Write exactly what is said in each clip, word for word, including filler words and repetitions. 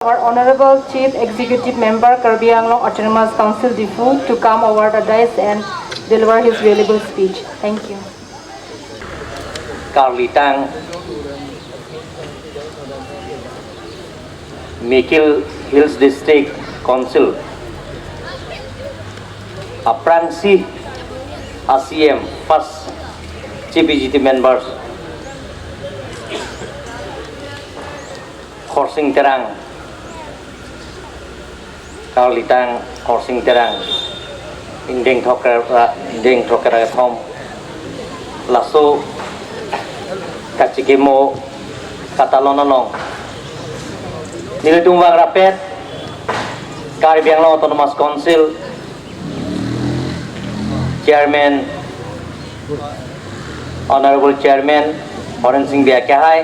our Honorable Chief Executive Member, Karbi Anglong Autonomous Council, Diphu, to come over the dais and deliver his valuable speech. Thank you. Karlitang Mikir Hills District Council aphrangsi a C M, first Chief Executive Members Khorsing Terang, Karlitang Khorsing Terang, ingdeng throkkre-, ingdeng throkkre-thom, laso kachikimo katalon along nelitum vang rapet Karbi Anglong Autonomous Council Chairman, Honorable Chairman Horen Sing Bey akehai,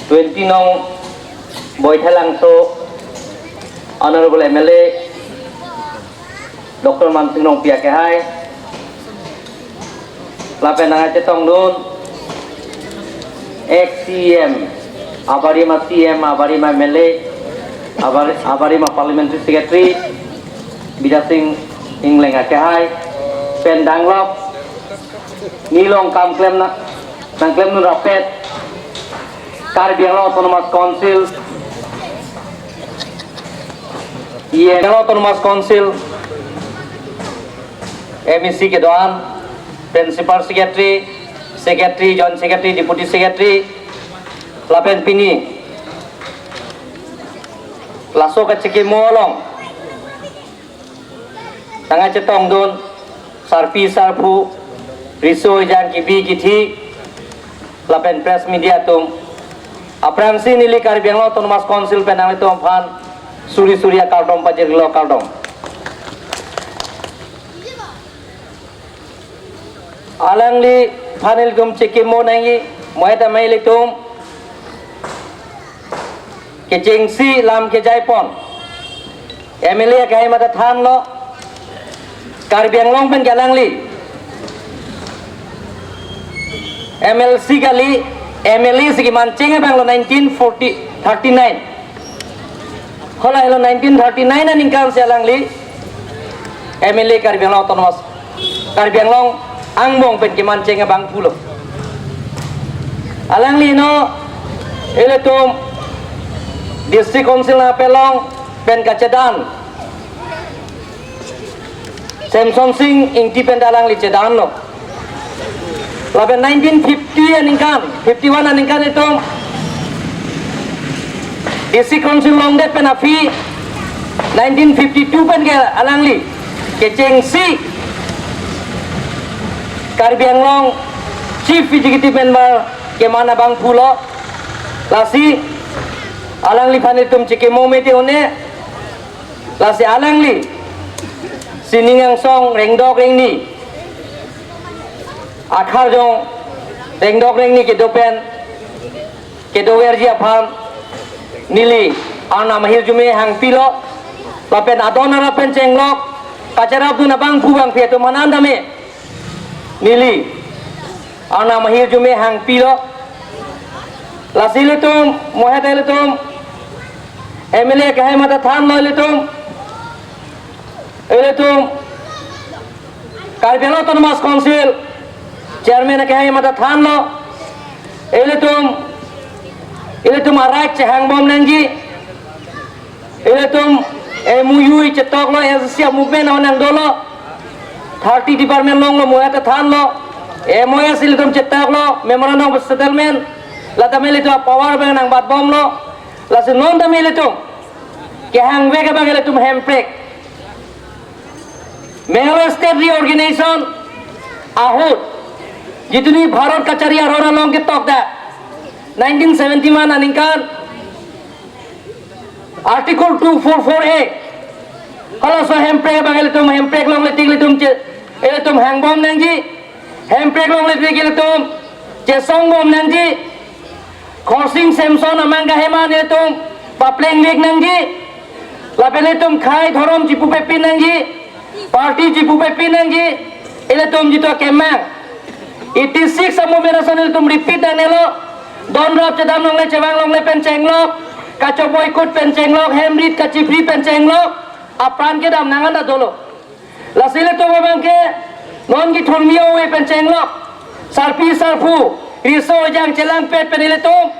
twenty nong Baithalangso Honorable M L A Doctor Mansing Rongpi akehai, lapen nangkachetongdun ex C M, abarim a C M, abarim a M L A, abar-, abarim a Parliamentary Secretary Bidya Sing Engleng akehai, pen danglok neli along kam klem na, nangklemdun rapet Karbi Anglong Autonomous Council, E M Autonomous Council, M A C kedo-an, Principal Secretary, Secretary, Joint Secretary, Deputy Secretary, lapen pini laso kachikimo along nangkachetongdun sarpi sarpo, riso ejang, kibi kithi, lapen press media atum, aphrangsi neli Karbi Anglong Autonomous Council pen nanglitum aphan suri suri akardom pajirlo, kardom. Alangliphan ilitum chikimo nangji, mo-et amei ilitum kechengsi lam kejaipon. M L A akehai matha thanlo, Karbi Anglong pen ke alangli M L C kali, M L A si kemancheng abanglo nineteen forty, thirty-nine. Hala helo nineteen thirty-nine aningkan si alangli M L A Karbi Anglong Autonomous, Karbi Anglong angbong pen kemancheng abang pulo. Alangli no ilitum District Council nangpelong pen kachedan Semson Sing Ingti pen ta alangli chedanlo. Lapen nineteen fifty aningkan, fifty-one aningkan itum District Council longdet pen aphi nineteen fifty-two pen ke alangli kechengsi Karbi Anglong Chief Executive Member keman abang pulo. Lasi alangliphan itum chikimo mete un-e. Lasi alangli sining angsong rengdok rengni, akharjong rengdok rengni kedo pen kedoverji aphan neli Arnam ahirjume hangpilo, lapen adon arap pen chenglok kacherapdun abangphu bangphi atum anan tame neli Arnam ahirjume hangpilo. Lasi ilitum, mo-et ilitum M L A akehai matha thanlo, ilitum, ilitum Karbi Anglong Autonomous Council Chairman akehai matha thanlo, ilitum, ilitum a-right chehangbom nangji, ilitum M O U chetoklo, S C movement ahut nangdolo, thirty department longlo, mo-et ta thanlo, M O S ilitum chetoklo, Memorandum of Settlement, la tame ilitum power abang nangbatbomlo. Lasi non tame ilitum kehangvek abang ilitum hemprek. Meghalaya State Reorganization ahut, jituni Bharat kachari aron along ketokdak nineteen seventy-one aningkan, Article two four four A, halaso hemprek abang ilitum, hemprek longle tik ilitum che, ilitum hangbom nangji, hemprek longle tik ilitum chesongbom nangji, Khorsing Semson amang kahema ilitum paplengvek nangji, lapen ilitum khei dhorom chipupepin nangji, party chipupepin nangji, ilitum jitu akemang eighty-six a-movement ason ilitum repeat nangnelo, Don rap chedam longle, chevang longle pen chenglok, kachoboikut pen chenglok, hem rit kachipri pen chenglok, apran kedam nang anta dolo. Lasi ilitum abang ke non kethurmi ove pen chenglok, sarpi sarpo, riso ejang chelangpet pen ilitum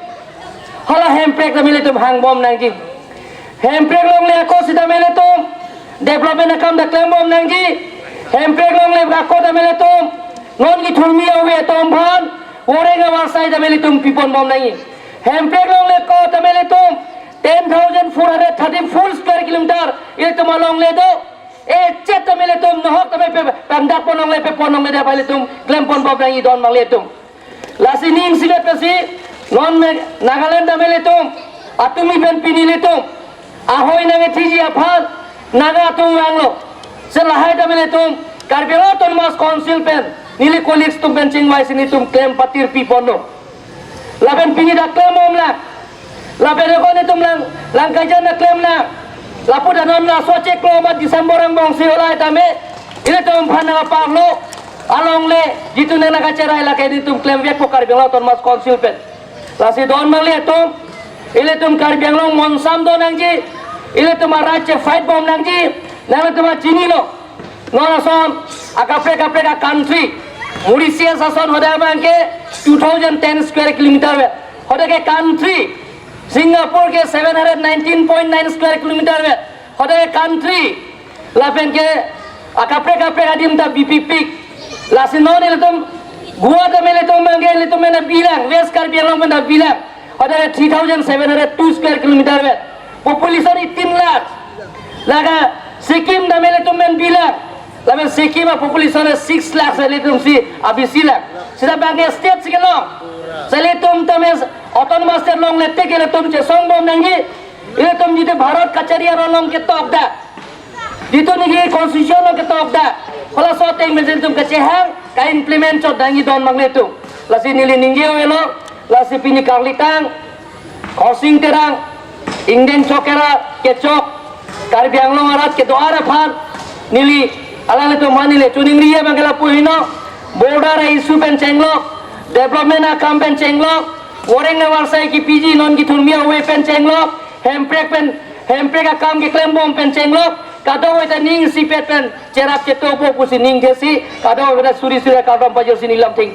hala hemprek tame ilitum hangbom nangji. Hemprek longle ako sitame ilitum development akam ta klembom nangji. Hemprek longle ako tame ilitum non kethurmi ove atum aphan voreng avarsai tame ilitum piponbom nangji. Hemprek longle ako tame ilitum ten thousand four hundred thirty-four square kilometer ilitum alongle do. Echet tame ilitum nohok tame pe pangdak pon longle, pepon longle, dak ilitum klemponbom nangji don abang ilitum. Lasi ning isivet pensi non me Nagaland tame ilitum atumi pen pini ilitum ahoi nangkethiji aphan Naga atum vanglo. Si lahai tame ilitum Karbi Anglong Autonomous Council pen neli colleagues atum pen chingvaisi nelitum klem patir piponlo. Lapen pini ta klembom lang. Lapen ako nelitum lang, lang kajan ta klem lang. Lapu ta non laso chiklo ma December angbong si olai tame ilitum aphan nangparlo alongle, jitu nang nangkacherai lake nelitum klemvekpo Karbi Anglong Autonomous Council pen. Lasi don abang ilitum, ilitum Karbi Anglong monsam do nangji, ilitum arat che-fight bom nangji, nanglitum ta chinilo. Non ason akaprek kaprek a-country, Mauritius ason hadak abang ke two thousand ten square kilometer vet. Hadak ke country, Singapore ke seven hundred nineteen point nine square kilometer vet. Hadak ke country, lapen ke akaprek kaprek adim ta bipikpik. Lasi non ilitum Goa tame ilitum abang ke ilitum pen ta bilang, West Karbi Anglong pen ta bilang, hadak ke three thousand seven hundred two square kilometer vet. Population eighteen lakh. Lake Sikkim tame ilitum pen bilang, lapen Sikkim a-population six lakh, si ilitum si abisi lang. Sita abang ke state si kelong. Si ilitum tame autonomous state longle tik ilitum chesongbom nangji. Ilitum jitu Bharat kachari aron along ketok dak, jitu neli constitution along ketok dak, halaso ateng pen si ilitum kachehang, ka-implement chot nangji don abang ilitum. Lasi neli ningje avelo, lasi pini karlitang, Khorsing Terang, ingdeng chokera kechok Karbi Anglong arat kedo-an aphan neli alanglitum aphan neli choningri abang ke lapu heno, border issue pen chenglok, development akam pen chenglok, voreng avarsai kepiji non kethurmi ove pen chenglok, hemprek pen, hemprek akam keklembom pen chenglok, kadokave ta ning isipet pen cherap chetopo pusi ningthesi, kadokave ta suri suri kardom pajirsi neli lam theng